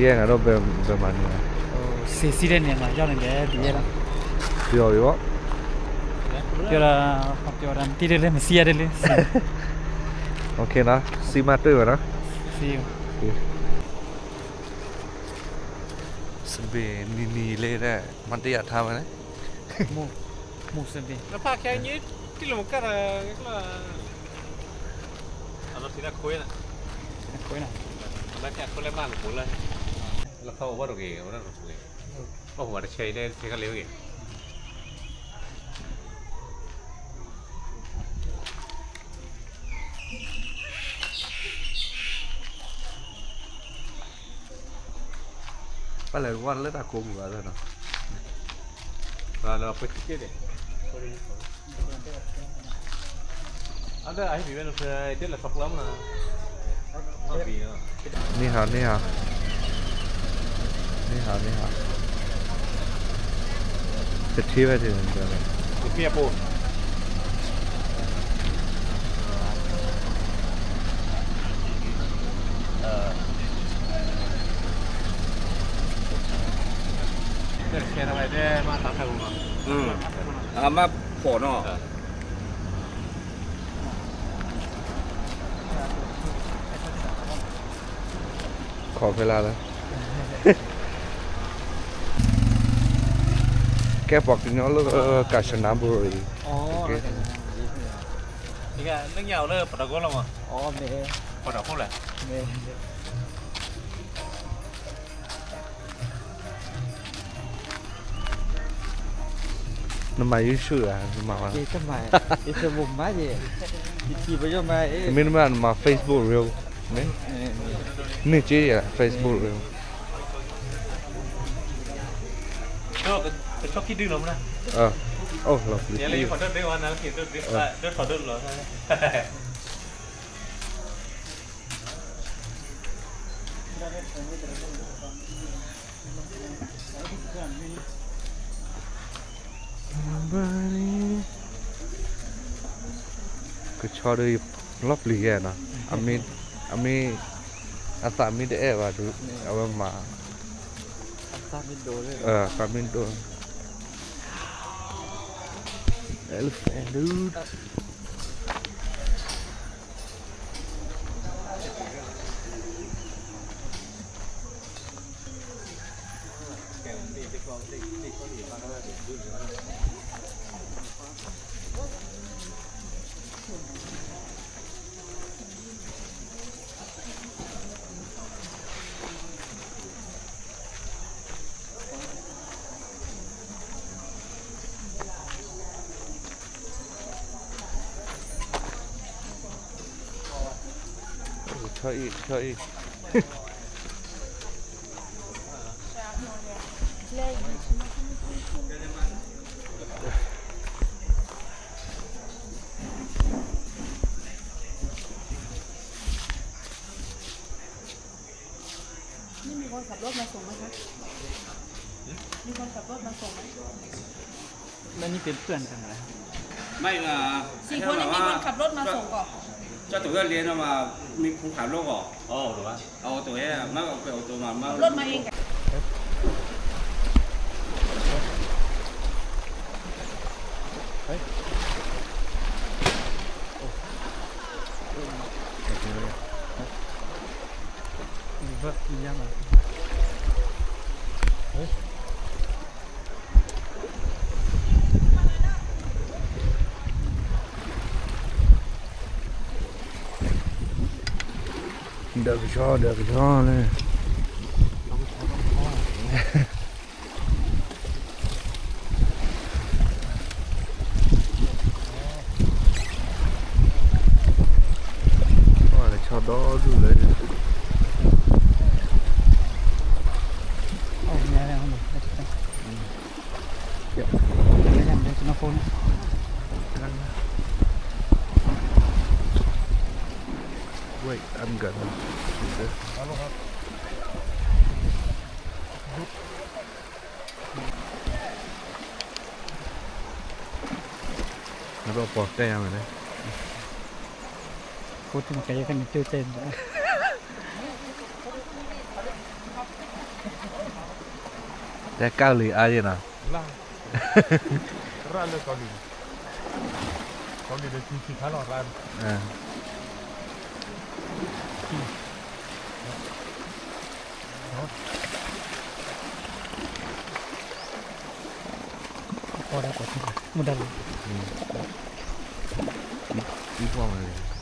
ယဲၢ်နၤဒီးဘဲမၤန့ၣ်, စံးစံးဒ်န့ၣ်မၤယီၢ်န့ၣ်လဲၣ် ဒ်ယဲၢ်လီၤ, ပျီၤဝံၤဘၣ်, ပျီၤဒီး, ပျီၤဒီးတံၢ်ဒ်လဲၣ် မစံးယၤဒ်လဲၣ်, စံးမၤတ့ၢ်ဝဲနီၤ, စံး, စဘ့ၣ်နံၤနံၤလၢဒၣ် မၤတ့ၢ်ယၤထါဝဲန့ၣ်, မူစဘ့ၣ်, နဖးခဲအံၤ တံၢ်လီၤမကၢ်ဒီး, အလီၤထံးဒၣ်ခွ့နၤ, ခွ့နၤ, အလီၤခီအိၣ်ဘၣ်တဂ့ၤ, အိၣ်ဘၣ်တဂ့ၤ, ဘၣ်ဟိးဝဲတဆဲးအံၤ တဆဲးခါလံဝဲဂ့ၤ ပလဲၤဝဲလၢတၢ်ကိးပူၤဘၣ်နီၤ, လီၤပှ့ၤထံၣ်တ့ၢ်, အဒၣ်အဟံၣ်ဘံၣ်ဝဲန့ၣ် တ့ၢ်လၢသီပျၢမနၤ, န့ၢ်ဟး န့ၢ်ဟး, န့ၢ်ဟး န့ၢ်ဟး, တထံၣ်ဝဲဒၣ်န့ၣ်, တထံၣ်အပူၤ အမ့ၢ်ဖှီၣ်နီၤ, ခီဖဲလၢ်လၢ, ကဲပှၤကညီလၢကၢၢ်စနါဘိအံၤ, နညါအိၣ်လၢပှၤတၢ်ကိးလီၤမး, ပှၤတၢ်ကိးလဲၣ် နမၤ YouTube ဧါ, နမၤ, မ့တမ့ၢ်နမၤ Facebook reel, န့ၢ်က့ယဲ Facebook reel, ကဆီခံဒုလီၤမနၤ, အိၣ်လီၤပျံၤ, ကဆီဒီးလီၤပျံၤယဲနီၤ, အမ့ၢ်, အသးမ့ၢ်တအဲၣ်ဘၣ်ဒီး, အဝဲမၤ, သးမ့ၢ်ဒိၣ်, elephant dude. ဆီအံၤ, ဆီအံၤ. นี่มีคนขับรถมาส่งไหมคะ มีคนขับรถมาส่งไหม แล้วนี่เป็นเพื่อนกันเหรอ ไม่อ่ะ สี่คนนี้มีคนขับรถมาส่งก่อน เจ้าตัวเรียนมา มีคนขับรถก่อน อ๋อ หรือวะ เอาตัวเนี้ยมาเอาไปเอาตัวมา มา ขับรถมาเอง ဒီးကဆီ ဒီးကဆီန့ၣ် ကဆီဒီဒူၣ်လၢ Wait, I'm gonna do this. နတော့ပေါ်တက်ရမယ်လေ ကိုယ်တင်ကြရခဏကြိုက်တဲ့ ဒီး တဲကၢ်လံၤအါယဲနီၤ, ရၣ်လၢကီၤလံၤ, ကီၤလံၤဒီး ဆံဆံခါလီၤရၣ်, အီၣ်ဒၣ်ပှၤထံၣ်မူဒါလီၤ, သံကွၢ်ဝဲ,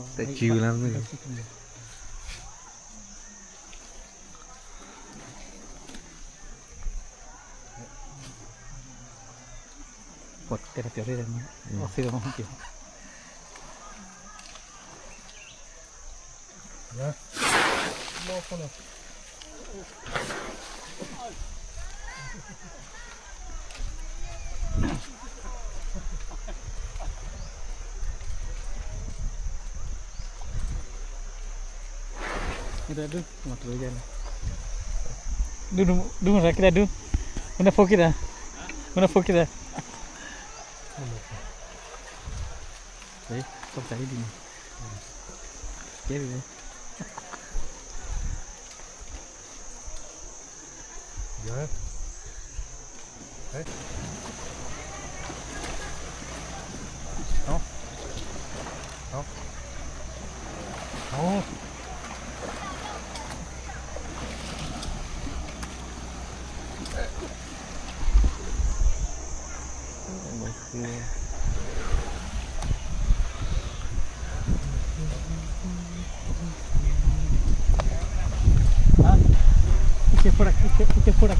တၢ်စုလၢမ့ၢ် ပှၤတဲတၢ်ပျီၤရ့ၣ်လၢမ့ၢ် အီၣ်သ့လီၤမ့ၢ်ပျီၤ ဒု ဒု မတၤက့ဒၣ်ဒု မနုၤဖိက့ဒၣ် မနုၤဖိက့ဒၣ် ကဲ ကဲ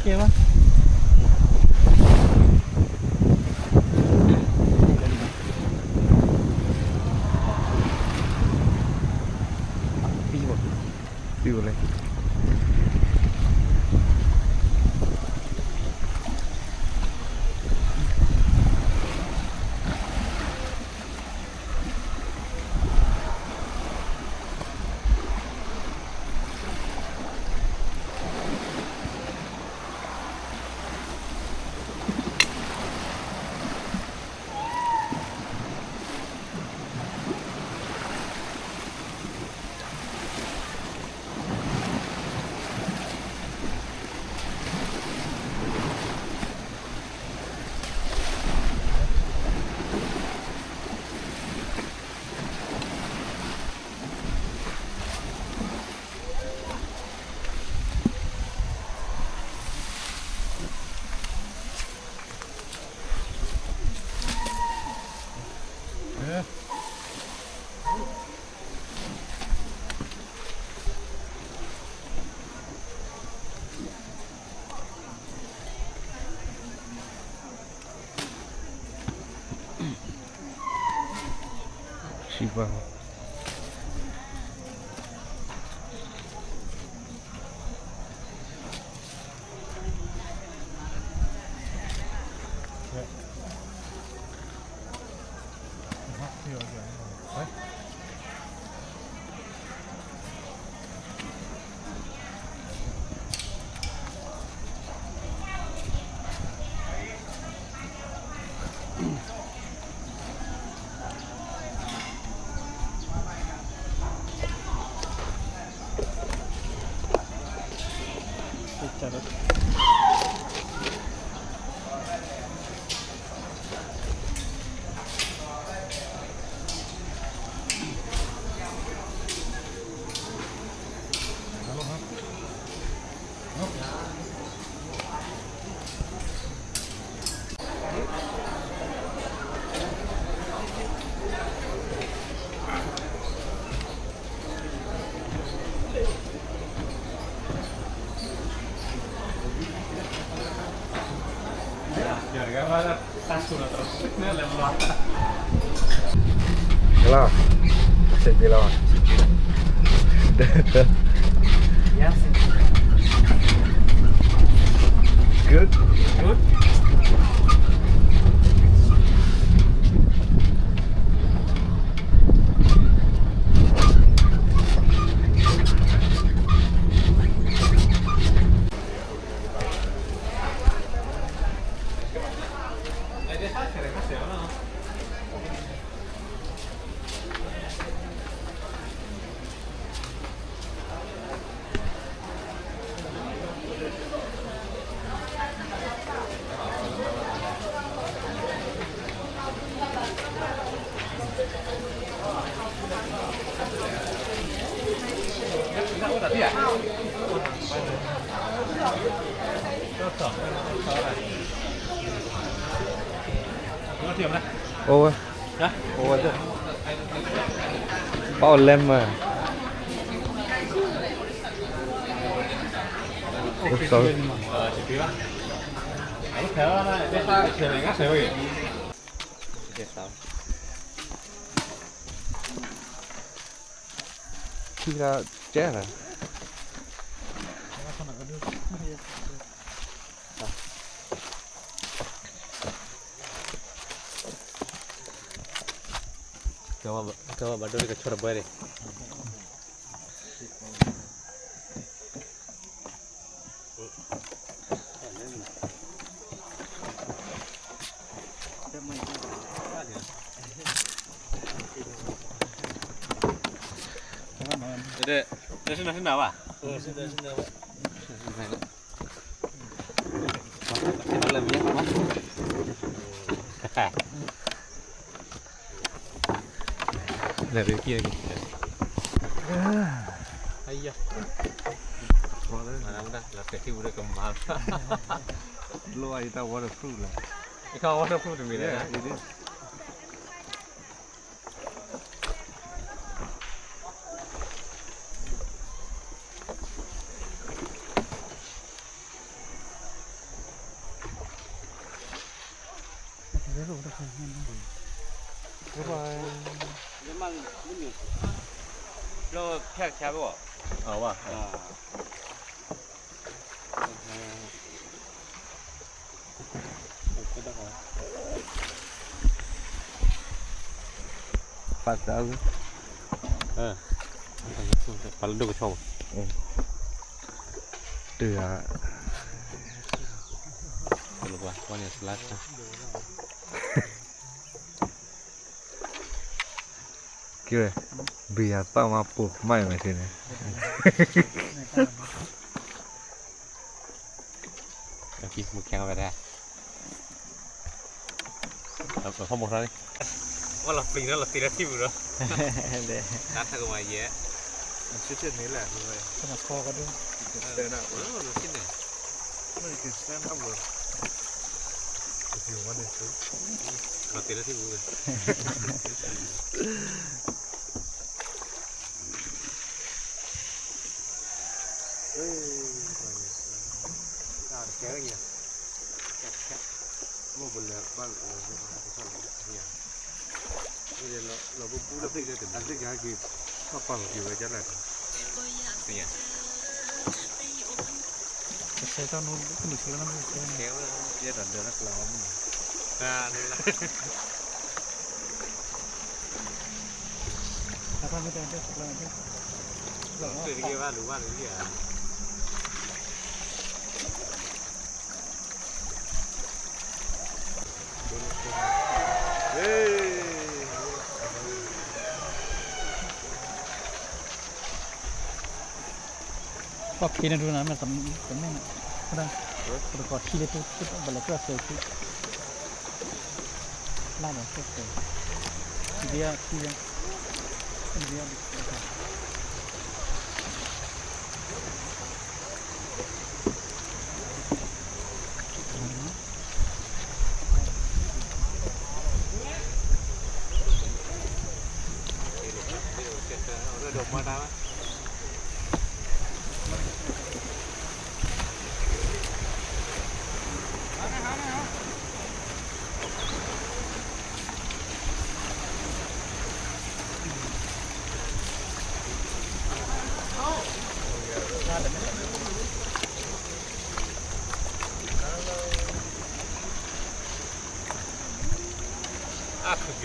ကဲ စံးပှၤ အ လီၤ, စ့ၢ်ကီးလီၤ, Yes. Good. Good. အိၣ်ဝဲ, အိၣ်ဝဲ, ပၢ်အိၣ်လဲၣ်မး, အိၣ်, ထံလၢကဲလီၤ, ကဲဝဲဘၣ်ဒိလၢကဆီတဘဲန့ၣ် တဒဲး, တနၢ်တနၢ်ဘၣ်, လဲၤရကံ, အယၤ, လီၤတဲာ်ထံပူၤဒီးကမၤလီၤ, လိၣ်အံၤတၢ် waterproof လီၤ, အခါ waterproof တမံၤလဲၣ်, ဘၣ်, ပာ်သးဝဲ, ပာ်လၢဒိၣ်ကဆီဘၣ်, တဂၤ, ဝါန့ၣ် ကဲဝဲ, ဘုရားသောက်မှ ပိုမိုက်မယ်ထင်တယ်, မူခဲဝဲဒၣ်, ဖီမိၢ်ထီၣ်လံ, ဝဲလီၤပျံၤနီၤ လီၤတ့ၢ်လၢထံပူၤဒီး, တၢ်ထၢကမၤယဲ, ဆ့ဆ့န့ၣ်လဲၣ်, တဲနၤ, လီၤတ့ၢ်လၢထံပူၤ, ကဆဲးတၢ်နူ ကဆဲးလၢနူ ကဆဲး, ခီၣ်ခံန့ၣ်ဒုးနၤ မ့ၢ်တမ့ၢ်န့ၣ်, ပတခီၣ်ခံလၢ ဘၣ်လဲၤကျၢၢ်စဲးခံ, လၢ်ဒီးကျၢၢ်စဲး, ဒ်ယၤ, ဒ်ယၤ, ဒ်ယၤ ဟါန့ၣ် ဟါန့ၣ်,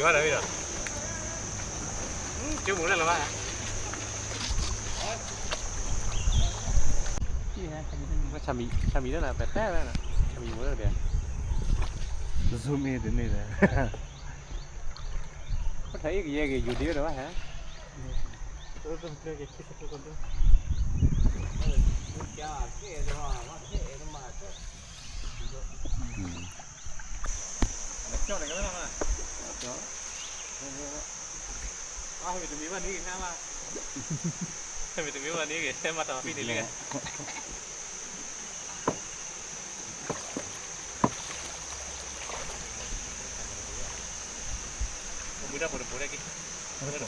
ဘၣ်ဒီးဝံၤဒီး, ကၠိမူလၢလၢၤဘၣ်, ဆၣ်မံၤလၢနၤ ပတဲဝဲနၤ, ဆၣ်မံၤမူလၢနၤ, zoom in တန့ၢ်ဒီး, ပထံၣ်အံၤကယဲၢ်က့ၤ ယူၤဒ့ဒီးဘၣ်ဟဲ, မ့ၢ်တမံၤဘၣ်န့ၣ်ဂ့ၤ မၤတၢ်မၤဖံန့ၣ်လံဂ့ၤ, မုၢ်တၢ်ဖိတဘိဒၣ်က့ၤ, ဆဲးလၢ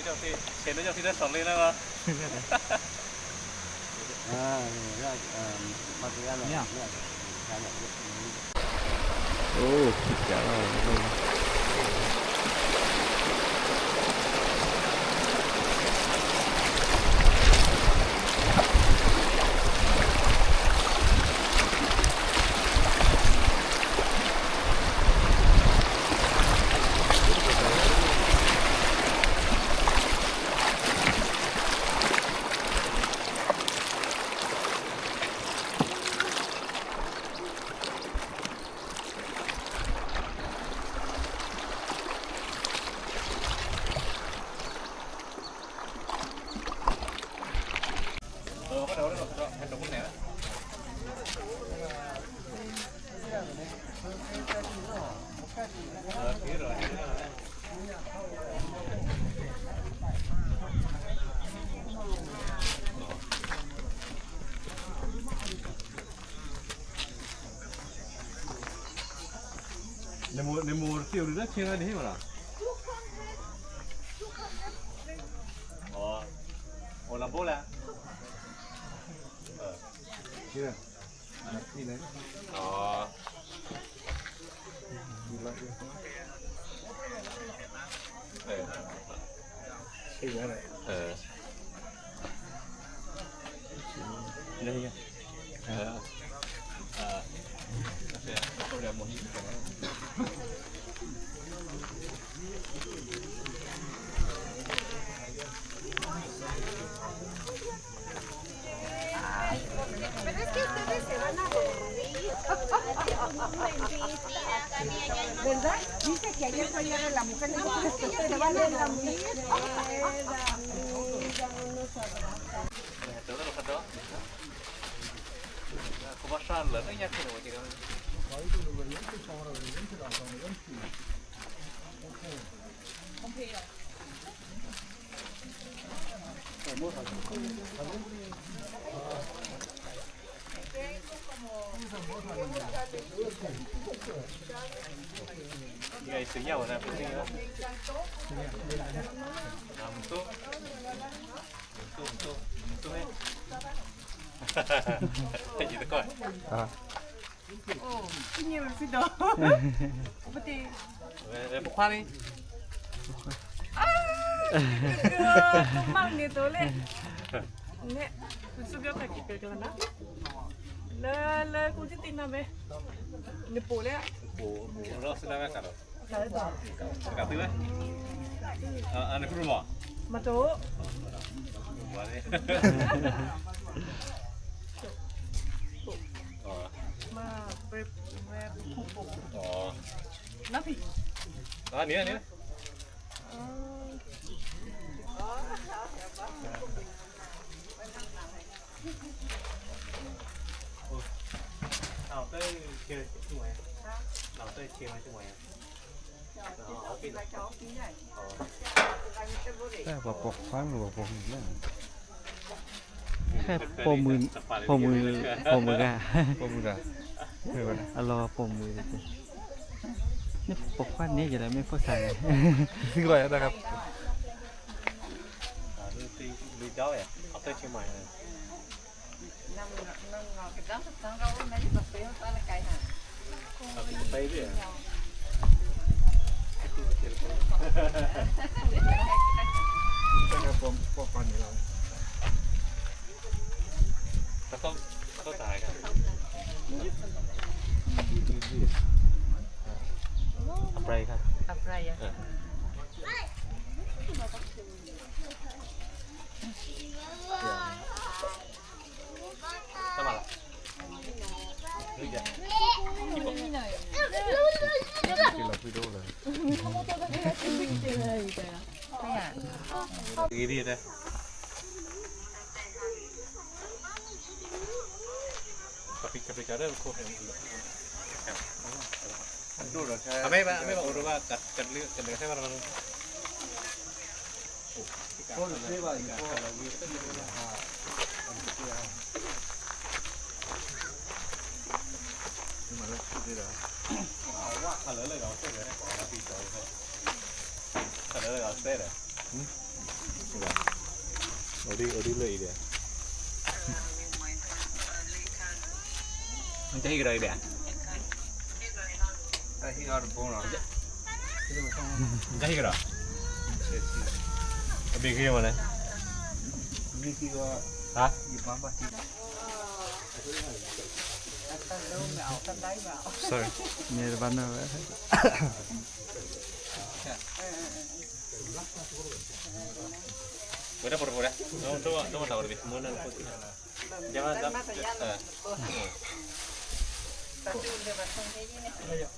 ကၠီသ့ၣ်တၢ်စီၤလ့လၢ, အိၣ် ကၢ်လီၤ နမိၢ်တသ့ၣ်အိၣ်ဒုးလၢဆ့ဝဲန့ၣ်ဟ့ၣ်မးလီၤ, အိၣ်လီၤဘိလဲၣ်, ¿Verdad? Dice que ayer fue el día de la mujer, dijo que se van a dormir. ယတကီၢ်, အိၣ်, ကညးဝဲစ့ၢ်ဒီး, ပတ့ၢ်, ပခွါန့ၣ်, မၤန့ၢ်သိးလဲၣ်, နဲၣ်, ပစူၢ်ကၠီၣ်တၢ်က့ၤကလီၤနၤ, လၢ လၢကူၣ်တံၢ်တံၢ်နီၢ်ဘဲ, နပိာ်လဲၣ်, ပိာ်လီၤစလၢဝဲကဒီး, ကသံဝဲ, နကရူၢ်မး, မၤတိၢ်, မၤပဝဲ, နီၢ်ဖံး, န့ၣ်, န့ၣ် တၢ်ပှၤပိာ်ခွါမုၣ်ပှၤပိာ်မုၣ်လၢ, ဟဲပိာ်မုၣ်, ပိာ်မုၣ်, ပိာ်မုၣ်ဂၤ, ပိာ်မုၣ်ဂၤ, အလီၤပိာ်မုၣ်, မ့ၢ်ပိာ်ခွါန့ၣ်ယလဲၣ် မ့ၢ်ဖိသၣ်န့ၣ်, သံကွၢ်ယၤတၢ်ခါ, တၢ် အပြၢၢ်ခါ အပြၢၢ်ယါ တမၤလီၤ ဂ့ၤဒ်တဲ ကပျံၤကပျံၤကဒီးခိၣ် အမ့ၢ်ဘၣ် အမ့ၢ်ဘၣ်အိၣ်ဒီးဘၣ် ကတၢၢ်ကတၢၢ်ထဲဘၣ် အိၣ်ဒ် အိၣ်ဒ်လၢအံၤဒီး နတဟ့ၣ်ကဒီးအံၤဘၣ် နတဟ့ၣ်ကဒီး အဘ့ၣ်ဃ့မးလဲၣ် ဟါ sorry န့ၣ်တဘၣ်နၢ်ဝဲ ဝဲဒၣ်ပရပရ တမတၤဝဲတဘ့ၣ် မူနၢ်နဖိသ့ၣ် ယမ တၢ်တူၢ်လၢဘၣ်ထီၣ်န့ၣ်